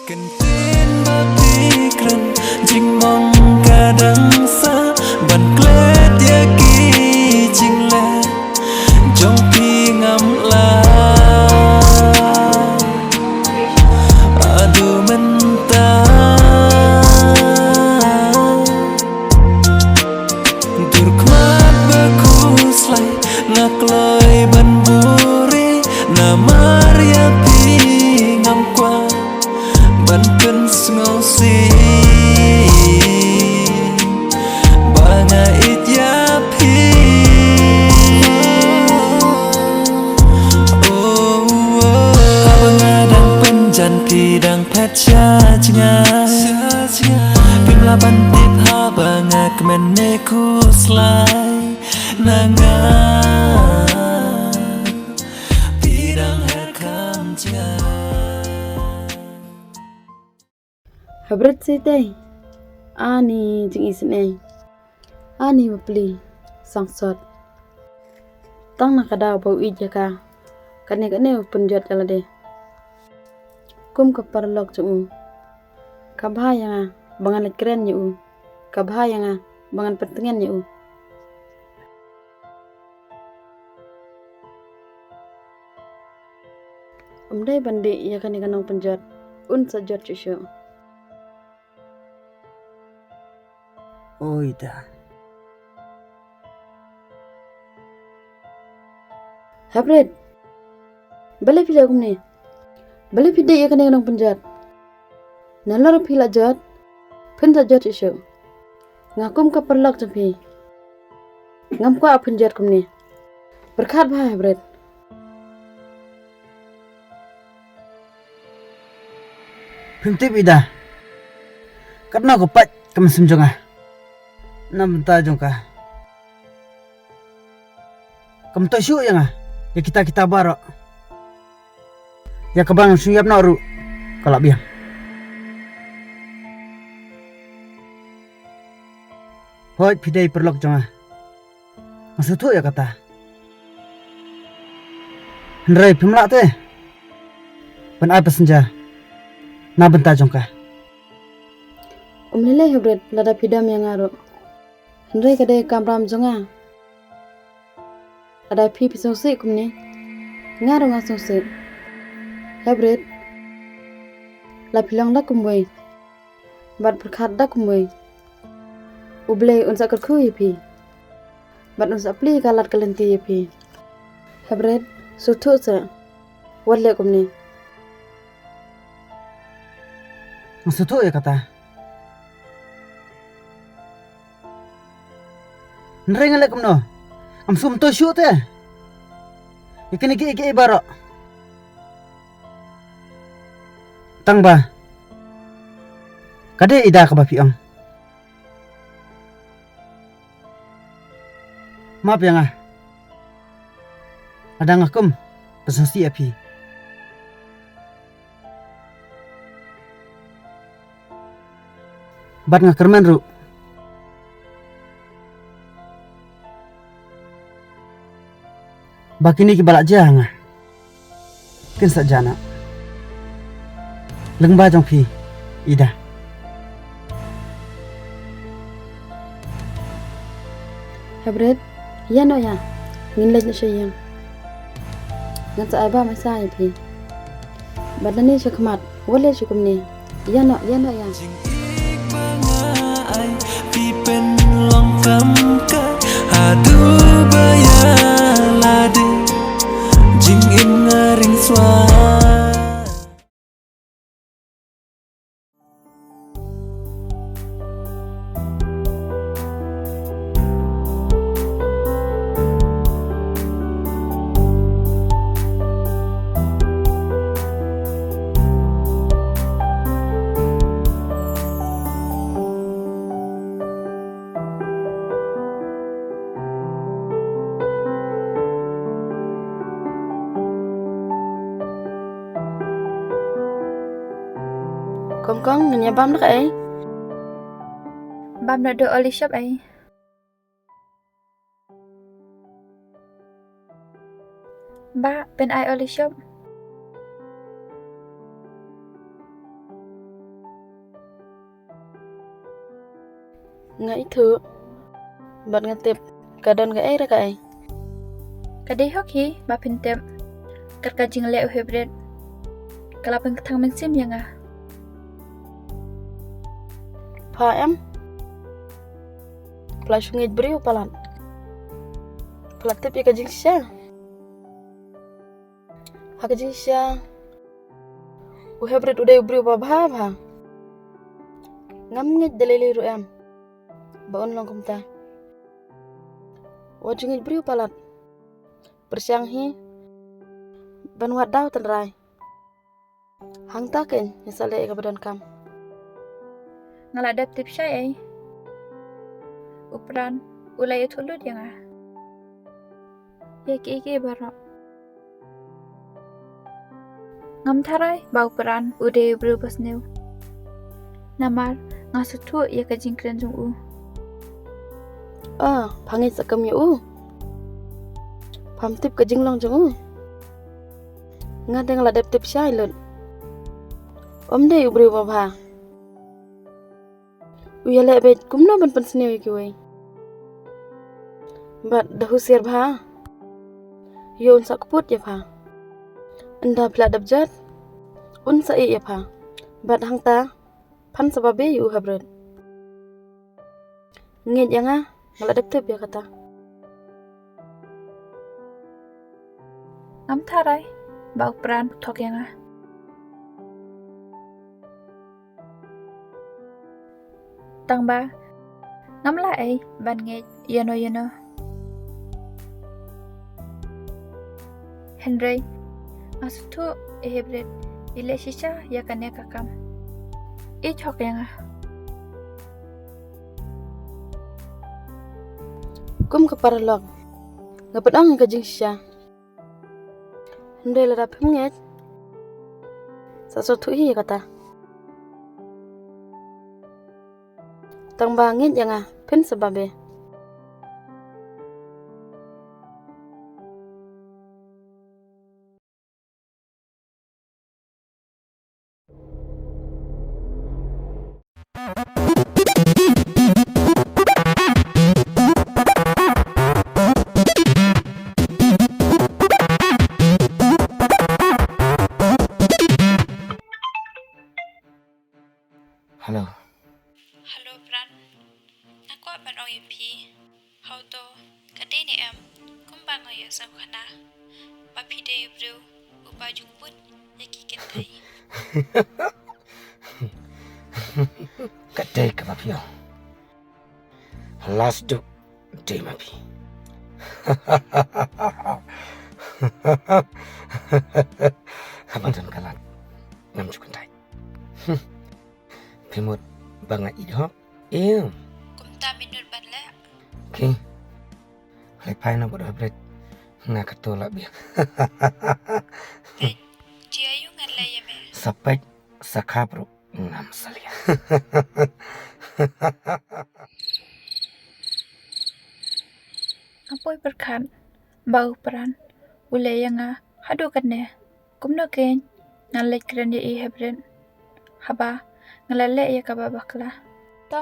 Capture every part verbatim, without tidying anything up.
Kyntien ba phi kren, jingmong ka dang sah ban klet ïa ki jingleh jong phi ngam lah. Haduh mynta dur khmat ba khuslai, nga kloi ban buhrieh namar ïa phi ngam kwah ban pynsngewsih ba nga ïeit ïa phi. Oh, oh. Haba nga dang pynjan phi dang phet sha jngai. Phim lah ban tip haba nga kmen ne khuslai na nga. Phi dang heh kham jngai. Hapdeng sitei, ani jingisynei, ani bapli, sangsot. Tang na ka daw ba u ïeit ïa ka, kane kane u pynjot ïa lade. Kum ka paralok jong u, ka bha ïa nga ba ngan leit kren ïa u, ka bha ïa nga ba ngan pyntngen ïa u. Ym dei ban dih ïa kane ka nongpynjot, un sa jot shuh shuh. Oi da. Hapdeng, balei phi leh kumne? Balei phi dih ïa kane ka nongpynjot? Nalor phi la jot, phin sa jot shuh shuh. Nga kum ka paralok jong phi, ngam kwah phin jot kumne. Pyrkhat bha, Hapdeng. Phim tip, Ida, katno ka pait ka mynsiem jong nga na bynta jong ka. Kam toh shuh ïa nga ïa kita kita baroh. Ïa kaba ngan shu ïap noh ruh ka la biang. Hooid, phi dei paralok jong nga, nga sngewthuh ïa kata. Hynrei phim lah te ban ai passenger na bynta jong ka. Ym lei lei, Hapdeng, lada phi dam ïa nga ruh. Hynrei ka dei ka kamram jong nga. Lada phi phi sngewsih kumne, nga ruh nga sngewsih. Hapdeng, la phi long da kumwei bad pyrkhat da kumwei, U Blei un sa kyrkhu ïa phi bad un sa plie ka lad ka lynti ïa phi. Hapdeng, sngewthuh seh, wat leh kumne. Nga sngewthuh ïa kata. Hynrei ngan leh kumno? Ngam sngewthuh shuh te ïa kine kiei kiei baroh. Tang ba ka dei Ida kaba phi ong. Map ïa nga lada nga kum pynsngewsih ïa phi. Bad nga kyrmen ruh ba kine kiba la jia ha nga kin sa jia noh lyngba jong phi, Ida. Hapdeng, ïa noh ïa, ngin leit noh sha ïing. Ngan sa ai bam ai sa ïa phi. Bad lane sha khmat wat leh shuh kumne. Ïa noh, ïa noh ïa. Jingïeit ba nga ai, phi pynlong kam kai haduh ba ïa lade. Jingim nga ring swai. Kong, ngin ïa bam da kaei? Bam na do oli shop ei. Ba, pyn ai oli shop. Nga ithuh. Bad nga tip ka don kaei re kaei. Ka dei hok hi ba phin tip. Kat ka jingleh u Hebret, ka la pynkthang mynsiem ïa nga. Pha em? Pha la shu ngeit briew palat? Pha la tip ïa ka jingshisha? Ha ka jingshisha, u Hebret u dei u briew ba bha bha. Ngam ngeit da lei lei ruh em ba un long kumta. Wat ju ngeit briew palat. Pyrshang hi ban wad da u tynrai. Hangta kein ngi sa leh ïa kaba donkam. Nga la dep tip shai ei. U Pran u la ïathuh lut ïa nga ïa kiei kiei baroh. Ngam tharai ba u Pran u dei u briew ba sniew. Namar nga sngewthuh ïa ka jingkren jong u. Ah, pha ngeit sa kam ïa u? Pham tip ka jinglong jong u? Nga dang la dep tip shai lut. Um dei u briew ba bha. U ïaleh beit kumno ban pynsniew ïa kiwei. Bad da husiar bha. Ïoh un sa kput ïa pha. Ynda phi la dep jot, un sa ïeh ïa pha. Bad hangta phan sa babe ïa u Hebret. Ngeit ïa nga, nga la dep tip ïa kata. Ngam tharai ba u Pran u thok ïa nga. Tang ba ngam lah ei ban ngeit ïano ïano. Hynrei nga sngewthuh i Hebret i leh shisha ïa kane ka kam. I thok ïa nga. Kum ka paralok, nga pynong ïa ka jingshisha. Hynrei lada phim ngeit, sa sngewthuh hi ïa kata. Tang ba ngeit ïa nga, phin sa babe. Hello. Hello, Pran. Nga kwah ban ong ïa phi. Hato ka dei ne em kumba nga ïohsngew khana ba phi dei u briew uba ju kput ïa ki kynthei? Ka dei kaba phi ong. Last duk dei ma phi. Haba don ka lad ngam ju kyntait. Phi mut ba nga ïeit hok? Em. Kumta me nud ban leh. Ki. Leit phai noh bad u Hebret. Nga katto lah biang. Peit, jia aïu ngan leh ïa me? Sa peit sa khap ruh ngam salia. Nga poi pyrkhat ba u Pran u leh ïa nga haduh katne. Kumno kein ngan leit kren ïa i Hebret haba nga la leh ïa kaba bakla? To,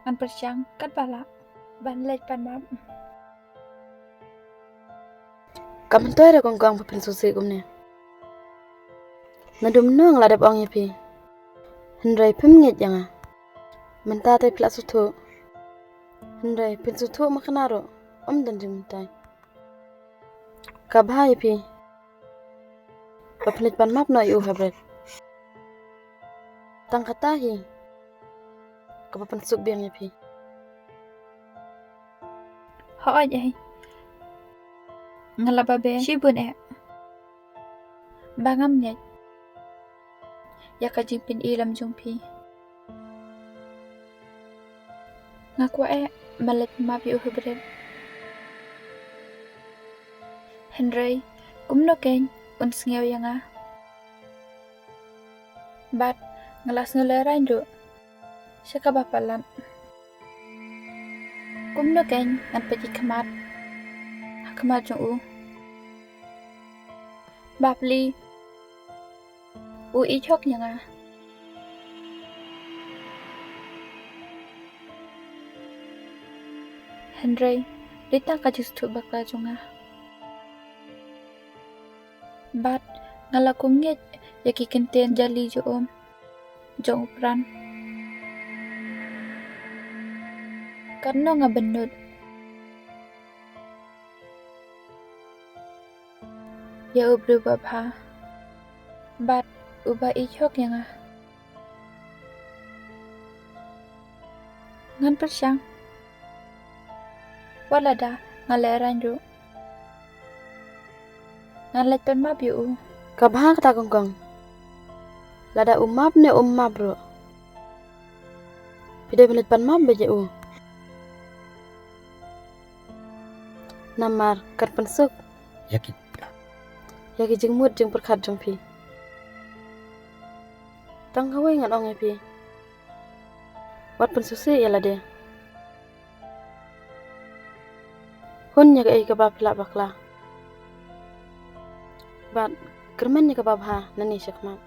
ngan pyrshang katba lah ban leit pan map. Kam myntoi re kong kong ba phin sngewsih kumne. Naduh mynno nga la dep ong ïa phi, hynrei phim ngeit ïa nga. Mynta te phi la sngewthuh. Hynrei phin sngewthuh ma kane ruh, ym don jingmyntoi. Ka bha ïa phi ba phin leit pan map noh ïa u Hebret. Tang kata hi kaba pynsuk biang ïa phi. Hooid ei. Nga la babe shibun eh ba ngam ngeit ïa ka jingpyni lem jong phi. Nga kwah eh ban leit map ïa u Hebret. Hynrei kumno kein un sngew ïa nga? Bad Nga la sngewlehraiñ ruh sha kaba palat. Kumno kein ngan peit khmat ha khmat jong u? Bapli, u ïeit hok ïa nga. Hynrei dei tang ka jingsngewthuh bakla jong nga. Bad nga la kum ngeit ïa ki kyntien jali jong u, jong u Pran. Katno nga bynnud ïa u briew ba bha bad uba ïeit hok ïa nga. Ngan pyrshang. Wat lada nga lehraiñ ruh, ngan leit pan map ïa u. Ka bha kata kong kong. Lada u map ne um map ruh, phi dei ban leit pan map beit ïa u. Namar kan pynsuk ïa ki, ïa ki jingmut jingpyrkhat jong phi. Tang kawei ngan ong ïa phi. Wat pynsngewsih ïa lade. Hun ïa kaei kaba phi lah bakla. Bad kyrmen ïa kaba bha nangne shakhmat.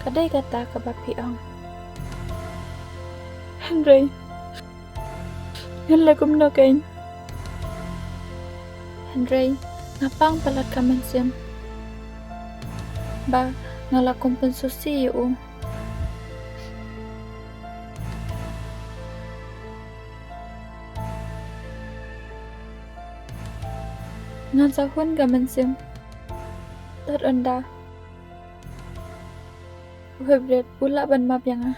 Ka dei kata kaba phi ong. Hynrei ngan leh kumno kein? Hynrei nga pang palat ka mynsiem ba nga la kum pynsngewsih ïa u. Ngan sa hun ka mynsiem tad ynda u Hebret u lah ban map ïa nga.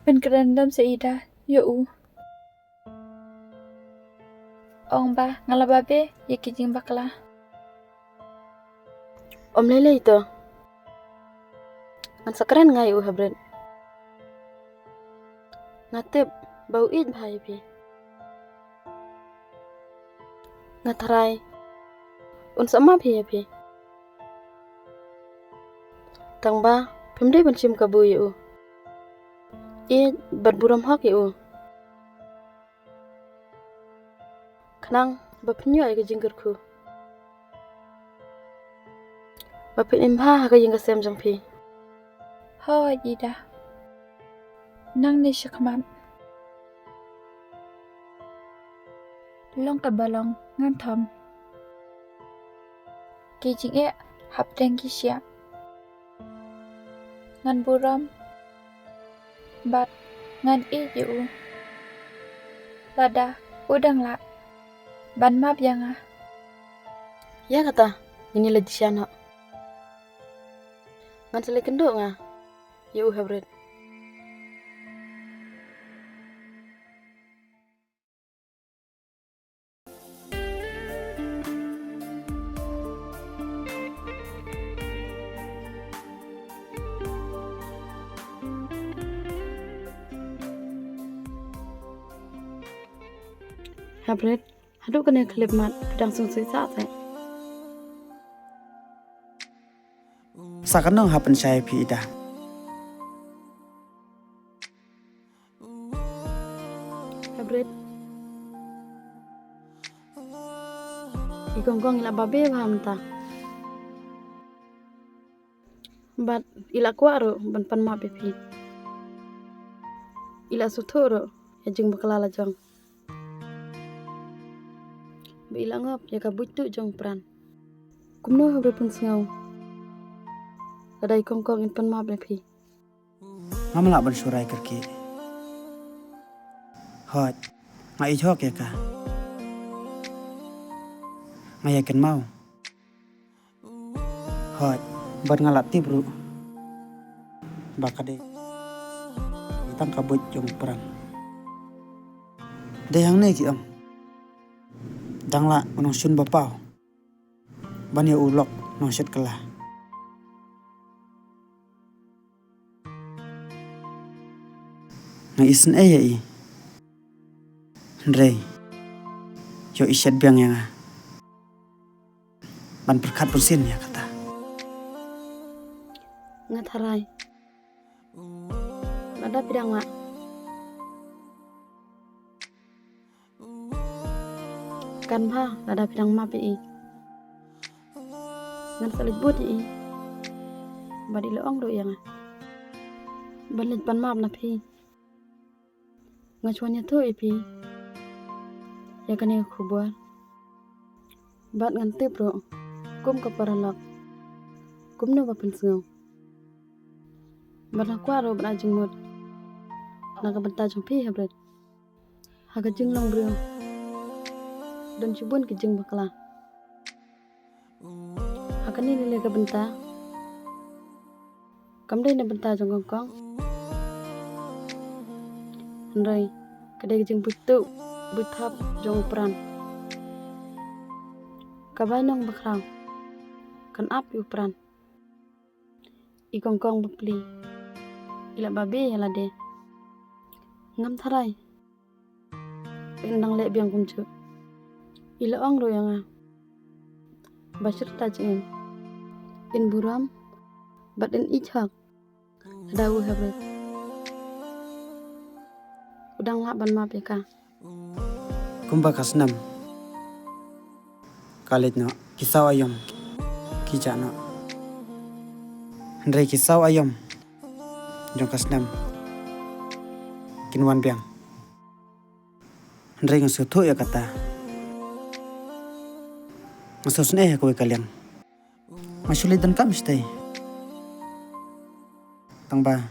Pynkren dam sa ida ïa u. Ong ba nga la babe ïa ki jingbakla. Ym lei lei to. Ngan sa kren nga ïa u Hebret. Nga tip ba u ïeit bha ïa phi. Nga tharai un sa map hi ïa phi. Tang ba phim dei ban shim kabu ïa u. Ïeit bad burom hok ïa u. Khnang ba phin ïoh ïa ka jingkyrkhu, ba phin im bha ha ka ïing ka sem jong phi. Hooid Ida. Nangne shakhmat, long kaba long ngan thom. Ki jingeh hapdeng ki shiah ngan burom bad ngan ïeit ïa u. Lada u dang lah ban map ïa nga. Ïa kata ngin ïa leit sha noh. Ngan sa leit kynduh nga ïa u Hebret. Hebret, haduh kane ka khyllipmat phi dang sngewsih sah seh? Sa kano ha pynshai phi Ida? Hebret, i kong kong i la babe bha mynta. Bad i la kwah ruh ban pan map ïa phi. I la sngewthuh ruh ïa jingbakla la jong. Ba i la ngop ïa ka buit tuh jong Pran. Kumno Hebret pynsngew lada i kong kong in pan map ïa phi? Ngam lah ban shu rai kyrkieh. Hooid, nga ïeit hok ïa ka. Nga ïa kynmaw. Hooid, bad nga la tip ruh ba ka dei tang ka buit jong Pran. Dei hangne ki ong, dang lah u nongshun ba paw ban ïa u lok nongshet kylla. Nga isynei ïa i, hynrei ïoh i shet biang ïa nga ban pyrkhat bunsien ïa kata. Nga tharai lada phi dang lah, kan bha lada phi dang map ïa i. Ngan sa leit bud ïa i bad i la ong ruh ïa nga ban leit ban map na phi. Nga shu wan ïathuh ïa phi ïa kane ka khubor bad ngan tip ruh kum ka paralok kumno ba pynsngew. Bad nga kwah ruh ban ai jingmut na ka bynta jong phi Hybrid. Ha ka jinglong briew don shibun ki jingbakla. Ha kane lei lei ka bynta kam dei na bynta jong Kongkong, hynrei ka dei ka jingbuit tuh buit thap jong u Pran. Ka bainong bakhraw kan ap ïa u Pran. I Kongkong bapli i la babe ïa lade. Ngam tharai in dang leh biang kumjuh. I la ong ruh ïa nga ba syrta jingim in burom bad in ïeit hok da u Hybrid. U dang lah ban map ïa ka. Kumba ka snem ka leit noh, ki saw aïom ki jah noh, hynrei ki saw aïom jong ka snem kin wan biang. Hynrei nga sngewthuh ïa kata. Nga sngewsynei ha kawei ka liang. Nga shu leit donkam shatei, tang ba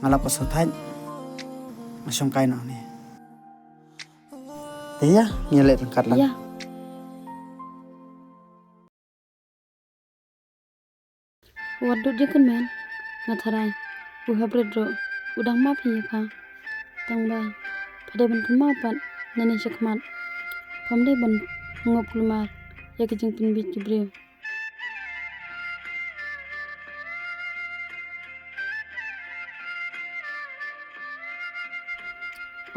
nga lap ka sngewthuh. Nga shongkai noh ne. Te ïa ngi leit ryngkat lang. Ïa. Wat dud jingkyrmen, nga tharai u Hybrid ruh u dang map hi ïa pha. Tang ba pha dei ban kynmaw pat nangne shakhmat, pham dei ban ngop kulmar ïa ka jingpynbiej ki briew.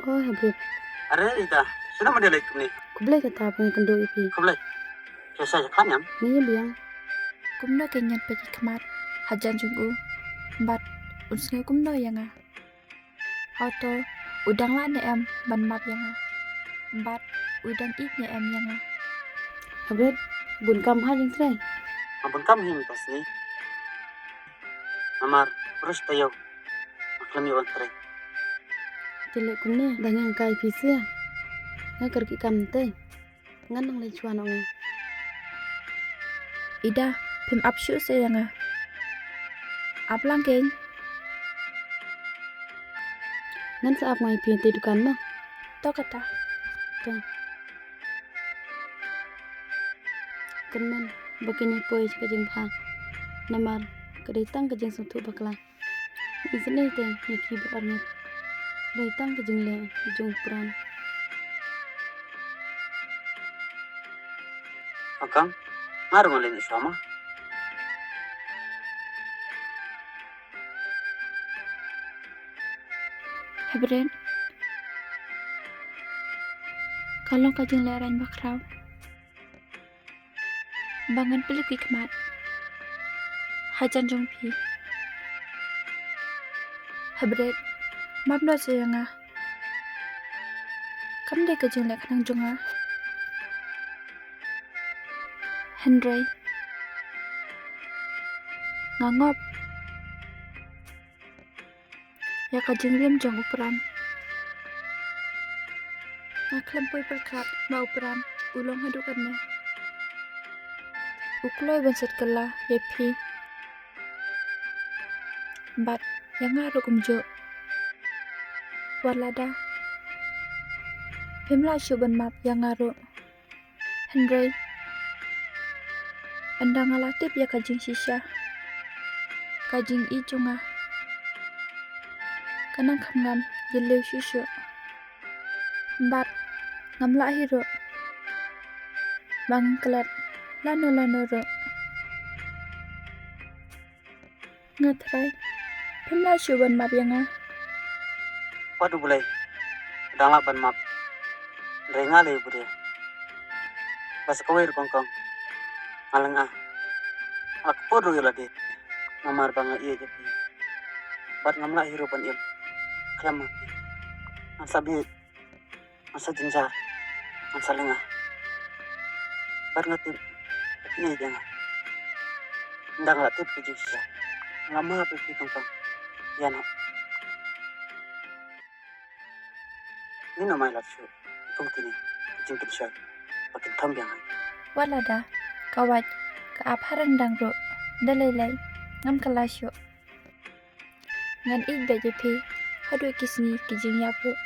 Oh Hybrid. Are Ida, shano ma dei leit kumne? Khublei kata ba nga kynduh ïa phi. Khublei. Phi sa ïa khmat ñiam? Ngi biang. Kumno ka ñiad peit ki khmat hajan jong u bad un sngew kumno ïa nga? Hato u dang lah ne em ban map ïa nga bad u dang ïeit ne em ïa nga? Hybrid, bun kam ha jingtrei. Nga bun kam hi mynta sngi. Namar pyrshah taïew nga khlem ïoh ban trei. Te leh kumne, dang ïeng kai phi sia. Nga kyrkieh kam te. Ngan nang leit shuwa noh nga. Ida, phim ap shuh seh ïa nga. Ap lang kein. Ngan sa ap nga ïa phi te dukan ma. To kata. To. Kyrmen ba kin ïa poi sha ka jingbha. Namar ka dei tang ka jingsngewthuh bakla. Isynei te ïa ki baroh arngut. Dei tang ka jingleh jong u Pran. Akang, nga ruh nga leit noh shuwa ma. Hybrid, ka long ka jinglehrain bakhraw ba ngan pynlip ki khmat hajan jong phi. Hybrid, map noh seh ïa nga. Kam dei ka jingleh khnang jong nga. Hynrei nga ngop ïa ka jingim jong u Pran. Nga khlem poi pyrkhat ba u Pran u long haduh katne. U kloi ban shet kylla ïa phi bad ïa nga ruh kumjuh. Wat lada phim lah shuh ban map ïa nga ruh, hynrei ynda nga la tip ïa ka jingshisha, ka jingïeit jong nga ka nang kham ngam ïa lei shuh shuh. Bad ngam lah hi ruh ba ngan klet lano lano ruh. Nga Trai, phim lah shuh ban map ïa nga. Wat U Blei u dang lah ban map. Hynrei nga lei u briew. Bad sa kawei ruh kong kong, nga lynga. Nga la kput ruh ïa lade namar ba nga ïeit ïa phi. Bad ngam lah hi ruh ban im khlem ma phi. Ngan sa bieit, ngan sa jynjar, ngan sa lynga. Bad nga tip phi ïeit ïa nga. Ynda nga la tip ka jingshisha, nga map ïa phi kong kong. Ïa nga, ngin ym ailad shuh kum kine ki jingpynshoi ba kin thom biang. Wat lada ka wait ka ap ha ryndang ruh, da lei lei ngam kylla shuh. Ngan ïeit beit ïa phi haduh ki sngi ki jingïap ruh.